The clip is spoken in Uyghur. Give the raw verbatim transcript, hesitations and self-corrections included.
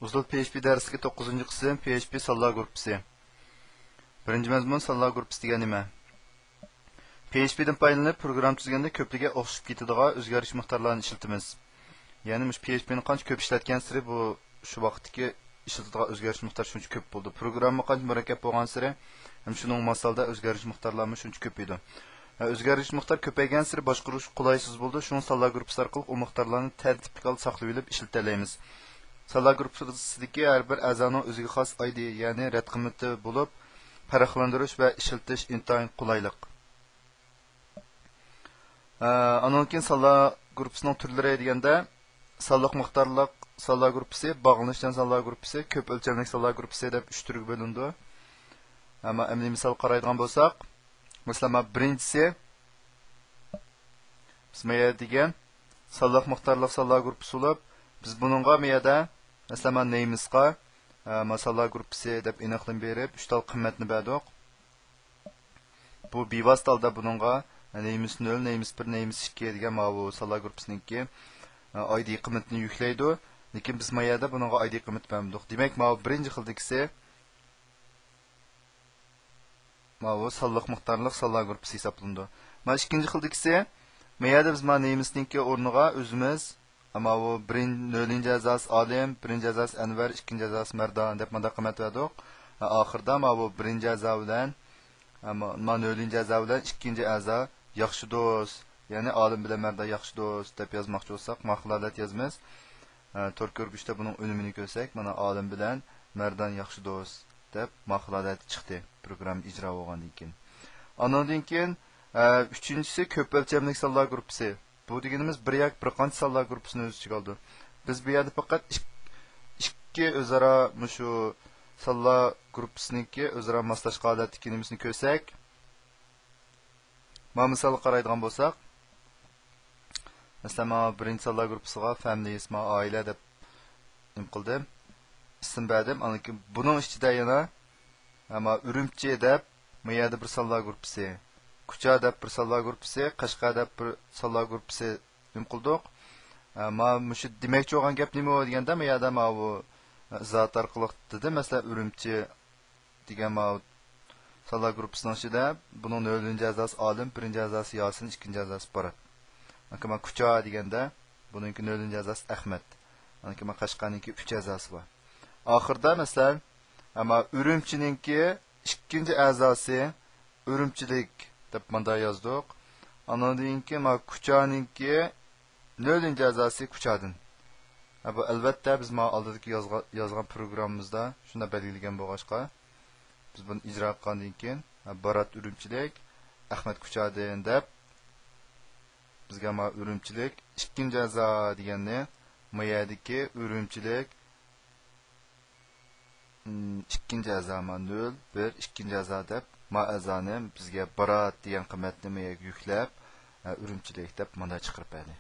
ئۇزۇل پي ئېچ پى دەرسلىكى توققۇزىنچى قىسىم، پي ئېچ پى سانلار گۇرۇپپىسى. بىرىنچى مەزمۇن، سانلار گۇرۇپپىسى دېگەن نېمە؟ پي ئېچ پىدىن پايدىلىنىپ پروگرامما تۈزگەندە كۆپلىگەن ئوخشىشىپ كېتىدىغان ئۆزگەرگۈچ مىقدارلارنى ئىشلىتىمىز. يەنى مۇشۇ پي ئېچ پىنى قانچە كۆپ ئىشلەتكەنسېرى بۇ شۇ ۋاقىتتىكى ئىشلىتىدىغان ئۆزگەرگۈچ مىقدار شۇنچە كۆپ بولىدۇ. پروگرامما قانچە مۇرەككەپ بولغانسېرى ھەم شۇنىڭ ماسالدا ئۆزگەرگۈچ مىقدارلارمۇ شۇنچە كۆپىيىدۇ. ھە، ئۆزگەرگۈچ مىقدار كۆپەيگەنسېرى باشقۇرۇش قولايسىز بولىدۇ. شۇڭا سانلار گۇرۇپپىسى ئارقىلىق ئۇ مىقدارلارنى تەرتىپلىك ھالدا ساقلىۋېلىپ ئىشلىتەلەيمىز. سانلار گۇرۇپپىسىدىكى ھەر بىر ئەزانىڭ ئۆزىگە خاس ئايدى، يەنى رەت قىممىتى بولۇپ، پەرقلەندۈرۈش ۋە ئىشلىتىش ئىنتايىن قولايلىق. ئە، ئانىڭدىن كېيىن سانلار گۇرۇپپىسىنىڭ تۈرلىرى دېگەندە، سانلىق مىقدارلىق سانلار گۇرۇپپىسى، باغلىنىشچان سانلار گۇرۇپپىسى، كۆپ ئۆلچەملىك سانلار گۇرۇپپىسى دەپ ئۈچ تۈرگە بۆلۈنىدۇ. ئەمما ئەمەلىي مىسال قارايدىغان بولساق، مەسىلەن، مانا بىرىنچىسى، بىز ما يەردە دېگەن سانلىق مىقدارلىق سانلار گۇرۇپپىسى بولۇپ، بىز بۇنىڭغا ما يەردە، مەسىلەن، مانا نېمىسقا، ئە، ما سانلار گۇرۇپپىسى دەپ ئېنىقلىما بېرىپ، ئۈچ تال قىممەتنى بەردۇق. بۇ بىۋاسىتە ھالدا بۇنىڭغا نېمىس نۆل، نېمىس بىر، نېمىس ئىككى دېگەن ماۋۇ سانلار گۇرۇپپىسىنىڭكى، ئە، ئايدى قىممىتىنى يۈكلەيدۇ. لېكىن بىز ما يەردە بۇنىڭغا ئايدى قىممىت بەرمىدۇق. دېمەك، ماۋۇ بىرىنچى خىلدىكىسى، ماۋۇ سانلىق مىقدارلىق سانلار گۇرۇپپىسى ھېسابلىنىدۇ. مانا ئىككىنچى خىلدىكىسى، ما يەردە بىز مانا نېمىسنىڭكى ئورنىغا ئۆزىمىز، ماۋۇ بىرىن-، نۆلىنچى ئەزاسى ئالىم، بىرىنچى ئەزاسى ئەنۋەر، ئىككىنچى ئەزاسى مەردان دەپ مۇنداق قىممەت بەردۇق. ھە، ئاخىرىدا ماۋۇ بىرىنچى ئەزا بىلەن، ھە، ما-، ما نۆلىنچى ئەزا بىلەن ئىككىنچى ئەزا ياخشى دوست، يەنى ئالىم بىلەن مەردان ياخشى دوست دەپ يازماقچى بولساق، ما خىل ھالەت يازىمىز. ھە، تور كۆرگۈچتە بۇنىڭ ئۈنۈمىنى كۆرسەك، مانا ئالىم بىلەن مەردان ياخشى دوست دەپ ما خىل ھالەت چىقتى، پروگرامما ئىجرا بولغاندىن كېيىن. ئانىڭدىن كېيىن، ئە، ئۈچىنچىسى كۆپ ئۆلچەملىك سانلار گۇرۇپپىسى. بۇ دېگىنىمىز بىر ياكى بىر قانچە سانلار گۇرۇپپىسىنى ئۆز ئىچىگە ئالىدۇ. بىز بۇ يەردە پەقەت ئىك-، ئىككى ئۆزئارا مۇشۇ سانلار گۇرۇپپىسىنىڭكى ئۆزئارا ماسلاشقان ھالەتتىكى نېمىسىنى كۆرسەك، مانا مىسالغا قارايدىغان بولساق، مەسىلەن، مانا بىرىنچى سانلار گۇرۇپپىسىغا فامىلى، ئىسمى، ئائىلە دەپ نېمە قىلدىم، ئىسىم بەردىم. ئاندىن كېيىن بۇنىڭ ئىچىدە يەنە، ئەمما ئۈرۈمچى دەپ، ما يەردە بىر سانلار گۇرۇپپىسى، كۇچا دەپ بىر سانلار گۇرۇپپىسى، قەشقەر دەپ بىر سانلار گۇرۇپپىسى نېمە قىلدۇق. ئەمما مۇشۇ دېمەكچى بولغان گەپ نېمە دېگەندە، ما يەردە ماۋۇ زات ئارقىلىق دېدى، مەسىلەن، ئۈرۈمچى دېگەن ماۋۇ سانلار گۇرۇپپىسىنىڭ ئىچىدە بۇنىڭ نۆلىنچى ئەزاسى ئالىم، بىرىنچى ئەزاسى ياسىن، ئىككىنچى ئەزاسى بارات. ئاندىن كېيىن مانا كۇچا دېگەندە بۇنىڭكى نۆلىنچى ئەزاسى ئەخمەت. ئاندىن كېيىن مانا قەشقەرنىڭكى ئۈچ ئەزاسى بار. ئاخىرىدا مەسىلەن، ئەمما ئۈرۈمچىنىڭكى ئىككىنچى ئەزاسى ئۈرۈمچىلىك دەپ مۇنداق يازدۇق. ئاندىن كېيىن مانا كۇچانىڭكى نۆلىنچى ئەزاسى كۇچادىن. ھە، بۇ ئەلۋەتتە بىز مانا ئالدىدىكى يازغا-، يازغان پروگراممىمىزدا شۇنداق بەلگىلىگەن بولغاچقا، بىز بۇنى ئىجرا قىلغاندىن كېيىن، ھە، بارات ئۈرۈمچىلىك، ئەخمەت كۇچادىن دەپ، بىزگە مانا ئۈرۈمچىلىك ئىككىنچى ئەزا دېگەننى ما يەردىكى ئۈرۈمچىلىك، ئىم، ئىككىنچى ئەزا، مانا نۆل، بىر، ئىككىنچى ئەزا دەپ، ما ئەزانى بىزگە بارات دېگەن قىممەتنى ما يەرگە يۈكلەپ، ھە، ئۈرۈمچىلىك دەپ مانا چىقىرىپ بەردى.